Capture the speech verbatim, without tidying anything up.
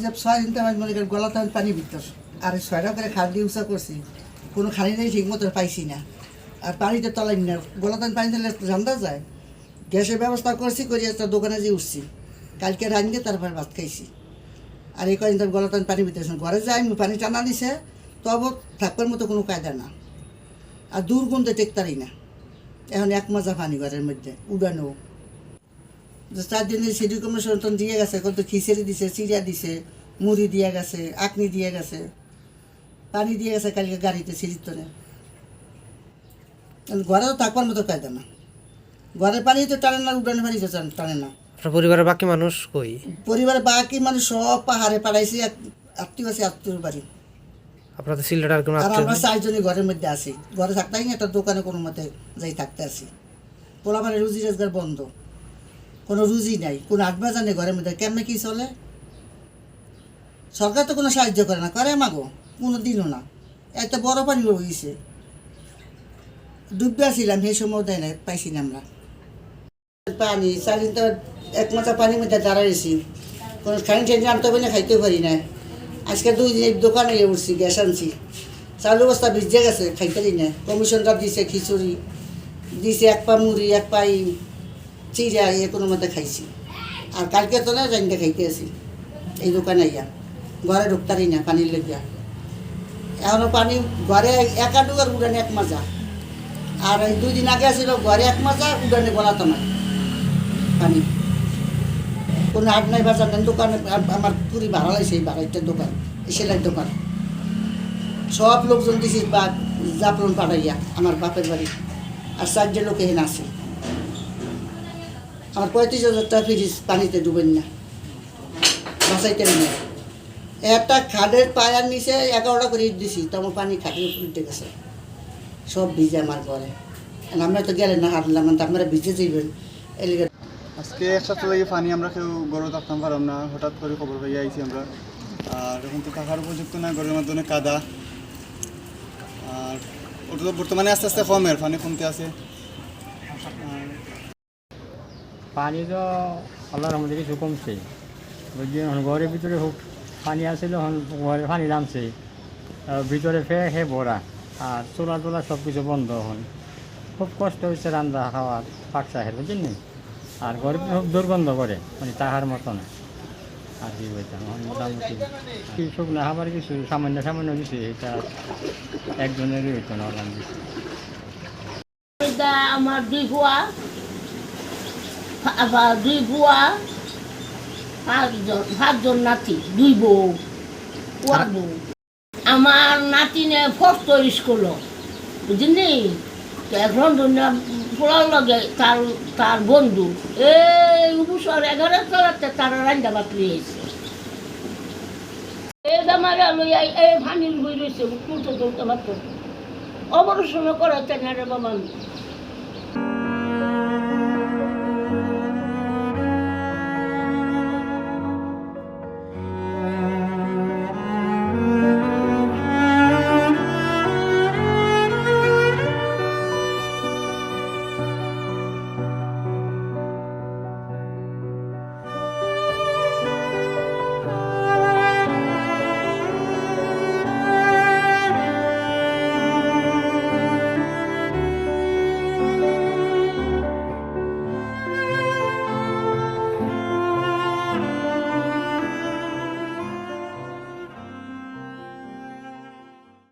যে ছয় দিন তো আমার মনে করেন গলাত পানি ভিতর, আর ছয়টা করে খাল দিয়ে উঁচা করছি, কোনো খালি নাই, ঠিক মতো পাইছি না। আর পানিতে তলাইন না, গলাত পানি দিলে রান্দা যায়। গ্যাসের ব্যবস্থা করছি, করি একটা দোকানে যে উঠছি, কালকে রান্ধে তারপর ভাত খাইছি। আর এই কয়দিন তো গলাত পানি ভিতরে, ঘরে যাই, আমি পানি টানা দিছে, তবু থাকবার মতো কোনো কায়দা না। আর দুর্গন্ধে টেকতারি না। এখন এক মাজা পানি ঘরের মধ্যে উড়ানো। যে চার দিনের সিটি কমিশন তো দিয়ে গেছে, কত খিচুড়ি দিছে, চিড়া দিছে, মুড়ি দিয়ে গেছে, আকনি দিয়ে গেছে, পানি দিয়ে গেছে কালকে গাড়িতে সিঁড়ির তনে। এখন ঘরে তো থাকবার মতো কায়দা না। ঘরে পানি তো টানে না, উঠানে পানি তো টান-, টানে না। আপনার পরিবারের বাকি মানুষ কই? পরিবারের বাকি মানুষ সব পাহাড়ে পাঠাইছি, এক আত্মীয় আছে, আত্মীয় বাড়ি। আপনাদের সিলেটের আর কোনো আর আত্মীয় আমরা নেই? চারজনই ঘরের মধ্যে আছি, ঘরে থাকতে হয় না, একটা দোকানে কোনো মতে যাই থাকতে আছি। পোলাপানের রুজি রোজগার বন্ধ, কোনো রুজি নাই, কোনো আট বাজার নেই ঘরের মধ্যে। কেমনে কি চলে? সরকার তো কোনো সাহায্য করে না, করে মাগো, কোনো দিনও না। এত বড় পানি হয়ে গেছে, ডুববে আসছিলাম, সেই সময় দেয় না, পাইছি না আমরা। পানি, সারাদিন তো এক মাথা পানির মধ্যে দাঁড়াইছি, কোনো খানি ঠানি আনতে পারি না, খাইতে পারি না। আজকে দুই দিন এই দোকানে গিয়ে উঠছি, গ্যাস আনছি, চাউল বস্তা ভিজে গেছে, খাইতে পারি না। কমিশনরা দিছে খিচুড়ি, দিছে এক পা মুড়ি, এক পাই চিড়া, এ কোনো মতে খাইছি। আর কালকে তো না জানতে খাইতে আছি এই দোকানে আইয়া, ঘরে ঢুকতারি না পানির লেগিয়া। এখনো পানি ঘরে একা ঢুকার উঠানে এক মাজা, আর এই দুই দিন আগে আছিল ঘরে এক মাজা, উঠানে গলাত আমার পানি। কোনো আট নাই বাজার নাই, দোকানে আম-, আমার পুরি ভাড়া লাইছে, এই বাড়াইটার দোকান, এই সেলাইর দোকান। সব লোকজন দিছি বা জাফলন পাঠাইয়া আমার বাপের বাড়ি, আর চারটে লোকে এখানে আছে। আমার পঁয়ত্রিশ হাজার টাকা ফ্রিজ পানিতে ডুবেন না, বাঁচাইতে না। একটা খাটের পায়ার নিচে এগারোটা করে ইট দিছি, তো আমার পানি খাটের উপরে উঠে গেছে, সব ভিজে আমার ঘরে। আর আমরা তো গেলে না হারলাম, তো আপনারা ভিজে যাইবেন, এলিগে। আজকে এক সপ্তাহ লাগি পানি আমরা কেউ ঘরে থাকতাম পারলাম না, হঠাৎ করে খবর পাইয়া আইছি আমরা। আর এখন তো থাকার উপযুক্ত না, ঘরের মধ্যে অনেক কাদা। আর ওটা তো বর্তমানে আস্তে আস্তে কমের, পানি কমতে আছে। আর পানি তো আল্লাহর রহমতে কিছু কমছে, বুঝলি। এখন ঘরের ভিতরে খুব পানি আছিল, এখন ঘরে পানি নামছে, আর ভিতরে ফে হে ভরা, আর চুলা টুলা সব কিছু বন্ধ। এখন খুব কষ্ট হচ্ছে রান্না খাওয়ার, পাকসা হের, বুঝলি। আর ঘরে তো খুব দুর্গন্ধ করে, মানে তাহার মতো না। আর কি বলতাম, এখন মোটামুটি কি শুকনো খাবার কিছু সামান্য সামান্য কিছু, এটা একজনেরই হইতো না, ওরকম কিছু। এটা আমার দুই ফুয়া, আবার দুই ফুয়া, পাঁচজন, পাঁচজন নাতি, দুই বউ, ফুয়ার বউ। আমার নাতিনে পড়তো স্কুলো, বুঝলি? তো এখন দুনিয়া পোলার লগে তার, তার বন্ধু, এই উপসর এগারো তলাতে তারা রান্দা বাত লইয়া আইছে। এই বেমারে লইয়া এই পানির বই রইছে, তুলতে তুলতে পারতো না। অপারেশন করাইতে না রে বাবা আমি।